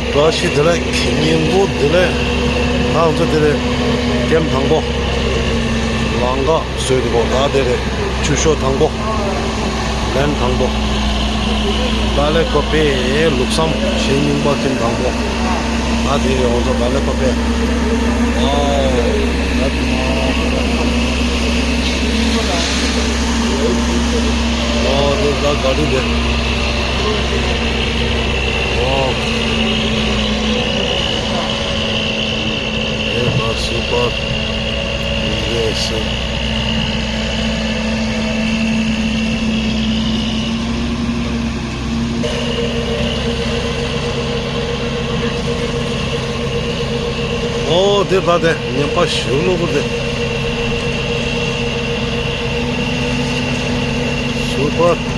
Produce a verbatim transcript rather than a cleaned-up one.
བཀྲ་ཤིས་བདེ་ལེགས། ཉིན་གུང་བདེ་ལེགས། ད་ང་ཚོ་དེ་རེད། ཀེམ་དང་པོ། ལམ་ཁ་བཟོས་འདུག་གོ། ད་དེ་རེད། ཆུ་ཤོག་དང་པོ། ལན་དང་པོ། བ་ལེ་ཀོ་པེ་ལུགས་བསམ་གཞིས་རྙིང་པ་ཁྱིམ་དང་པོ། ད་དེ་རེད། ང་ཚོ་བ་ལེ་ཀོ་པེ། ཨོ། ཨོ་དེ་ད་ག་རེ་རེད། ཨོ། ཨེ་ད་སུ་པར། ཡིན་རྒྱུ་ཟེར། ཨོ་དེ་ད་དེ་ཉན་པ་ཞུ་ལོ་གོ་དེ། སུ་པར།